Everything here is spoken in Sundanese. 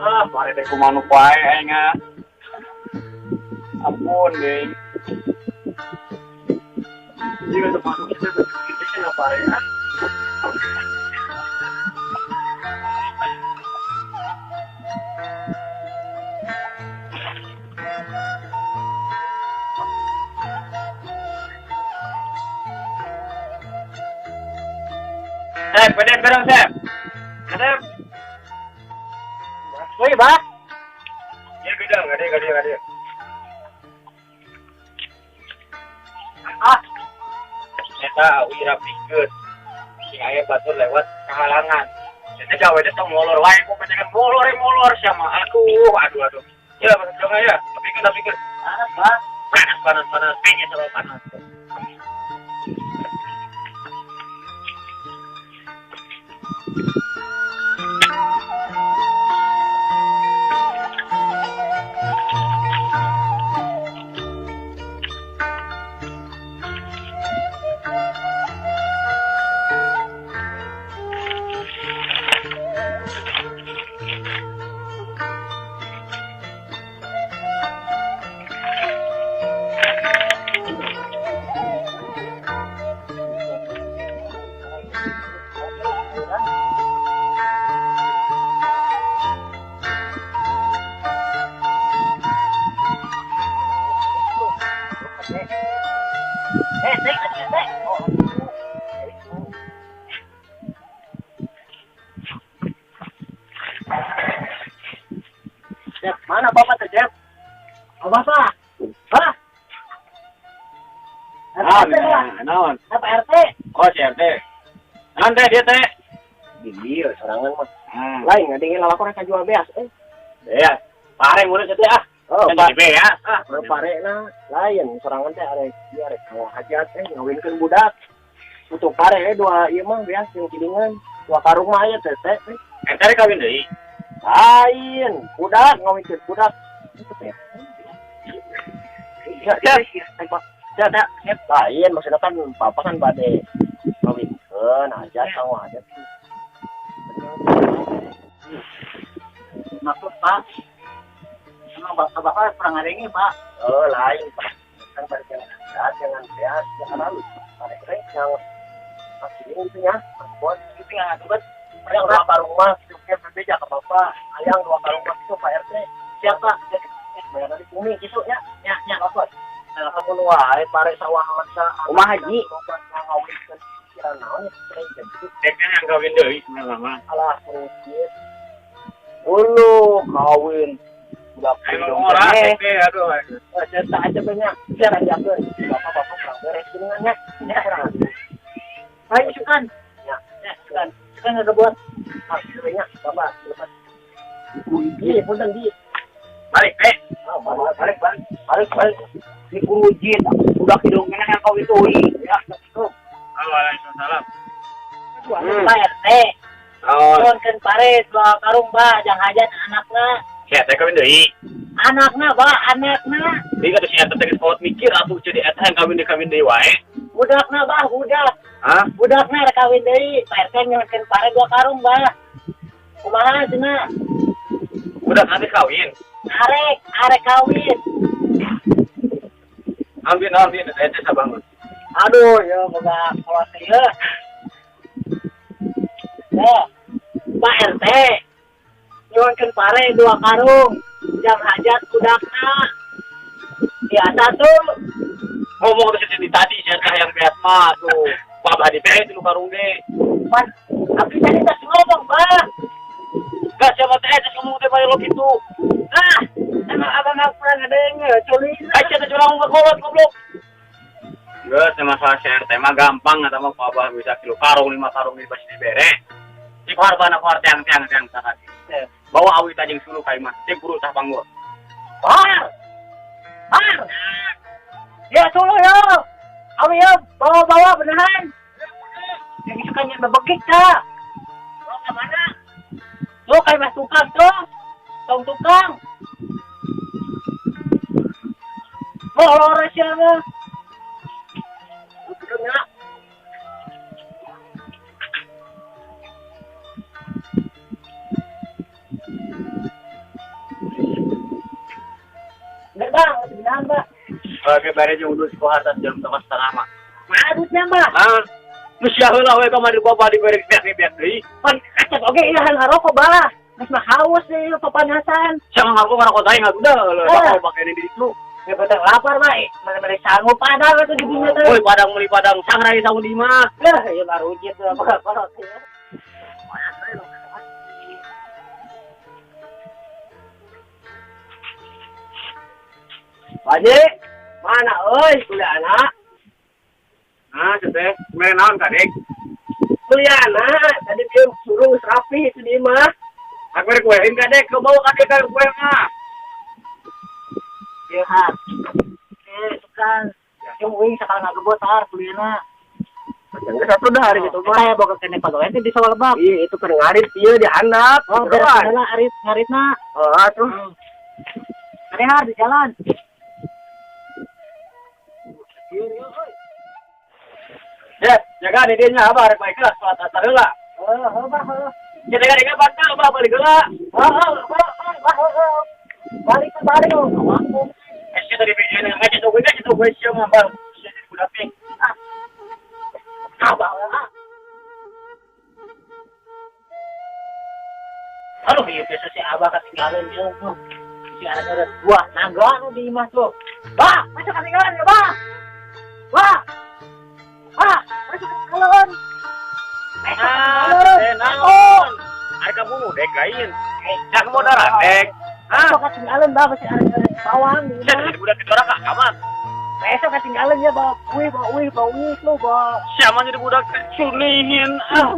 Ah, pare teh kumaha nu pae aing ah. Ampun, geng. Jika tuh masuk kita kita nggak pare ah. Sep, pede berang Sep. Sep. Woi, Bah. Iya gede, gede, gede, gede. Ah, Eta wira pikeun. Sing aya batur lewat kahalangan. Eta gawe teh tong molor wae kok kan molor molor sama. Aduh, aduh, aduh. Ya, masuk dong ya. Pikeun, pikeun. Panas, Bah. Panas, panas, panas. Kayaknya terlalu panas. Jeff, mana bapak tuh, Jeff? Oh, bapak. Pak. Ah, RT, Pak. naon? Apa RT? Oh, si RT. Naon teh dia teh? Iya, sorangan mah. Hmm. Lain ngadengin lalakon rek jual beas, eh. Ya, pare murid teh ah. Oh, Kan Pak. jadi beas ah. Oh, pare na lain sorangan teh arek ieu arek hajat eh ngawinkeun budak. Butuh pare eh dua ieu mah beas jeung kilingan. Dua karung mah aya teh teh. Eta rek kawin deui. Lain, budak ngawinkeun budak. Ya, ya, ya, ya, lain maksudnya kan papa kan bade ngawinkeun hajat sama hajat. Maksud Pak, emang bapak-bapak pernah ngadengin Pak? Oh, lain Pak. Kan bade jangan hajat, jangan beas, jangan lalu. Pare teh yang masih gitu ya, bos. Itu nggak ngatur. Ayang dua karung mah, gitu kayak berbeda ke bapak. Ayang dua karung mah itu Pak RT. Siapa? Bayar dari bumi gitu ya. Ya, ya. Bapak. Nah, kamu wae pare sawah masa. Kumaha, Ji? Ngawinkeun pikiran naon ya, sering jadi. Teh yang kawin deui sebenarnya mah. Alah, mungkin. Ulu kawin. Budak Ayo ora teh aduh. Cerita aja banyak. Saya rajakeun. Bapak-bapak kurang beres geuningan nya. Ya kurang. Ayo sukan. Ya. Ya, sukan. Sukan nggak buat. Ah, banyak bapak lepas. Iya, punten di. Balik teh. Ah, balik balik balik balik balik. Di kurujit, budak hidung kena yang kau itu. Ya, assalamualaikum. Waalaikumsalam. Pak RT, Oh, turunkan pare dua karung Pak, jangan hajat anakna. si eta kawin deui. Anakna, Pak, anakna. Deui kata si eta teh geus kolot mikir atuh jadi eta yang kawin deui kawin deui wae. Budakna, Bah, budak. Hah? Budakna rek kawin deui. Pak RT nyuhunkeun pare dua karung, Bah. Kumaha cenah? Udah nanti kawin. Arek, arek kawin. Ambil ambil eta sabangun. Aduh, ya boga kolot ieu. Ya, Pak RT. Nyuhunkeun pare dua karung. Jam hajat budakna. Biasa tuh. Ngomong terus jadi tadi si eta yang beas mah tuh. Pak Badi teh itu karung ge. Pan, abdi tadi geus ngomong, Bah. Gak siapa teh eta ngomong teh bae lo kitu. Ah, emang abang nggak pernah ngedenger, culina. Aja teh curang goblok goblok. Geus masalah si RT mah gampang atau mah ku abah bisa kilo karung 5 karung di pasti dibere. Di korban aku tiang tiang tiang tadi. Bawa awi tajeng suluh ka imah, teh guru tah panggul. Har! Har! Ya suluh ya. Awi ya, bawa-bawa beneran. Yang suka nyampe bekik ta. Bawa ke mana? Tuh kayak mas tukang tuh. Tong tukang. Molor siapa? Belum ya. Oke, bare jeung udah si Kohar tas jam setengah setengah mah. Mana duitnya, Mbah? Ah, nu sia heula we kamari ku abah dibere beak-beak deui. Pan kacet oge ieu hayang ngarokok, Bah. Geus mah haus deui papanasan. Sia ngarokok ngarokok teh ngagudah Eh. bakal pake di ditu. Ya beteng lapar, Bah. Mana-mana sangu padang atuh di dinya teh. Woi, padang meuli padang sangrai sangu di imah. Lah, ieu mah rujit apa apa. Haji, mana euy kuliahna? Nah, teh, mere naon kadek? Kuliahna tadi dia suruh geus rapi itu di imah. Aku mere kuein kadek, kau bawa kadek ka kue mah. Ieu har. Eh, sukan. Yung uing sakala ngagebot har kuliahna. Geus satu dah hari gitu mah. Eta ya boga kene pagawean teh di sawah lebak. Iya, itu keur ngarit ieu di handap. Oh, beres heula arit ngaritna. Oh, atuh. Are har di jalan. Ya, jaga di dinya abah rek baik lah salat asar heula. Heuh, heuh, Bah, heuh. Ya jaga jaga bantal abah balik heula. Heuh, heuh, heuh, Bah, heuh, heuh. Balik ke balik oh. Eh, sia tadi bijieun ngaji tuh gue tuh gue sia mah bang. Sia jadi budak ping. Ah, Abah, ah. Aduh, iya biasa si Abah ketinggalan dia tuh. Si anaknya ada buah naga tuh di imah tuh. Bah, masuk ketinggalan ya, Bah. Bah. Bah, masuk ketinggalan. Masuk ketinggalan. Eh, naon? Ari kamu dek lain. Cak mau darah dek. Hah? Besok ketinggalan, Bah, masih ada bawang di Sia imah. jadi budak kedora kak kaman. Besok ketinggalan ya, bawa uih, bawa uih, bawa uih tuh, bawa. Sia mah jadi budak sunihin. Ah.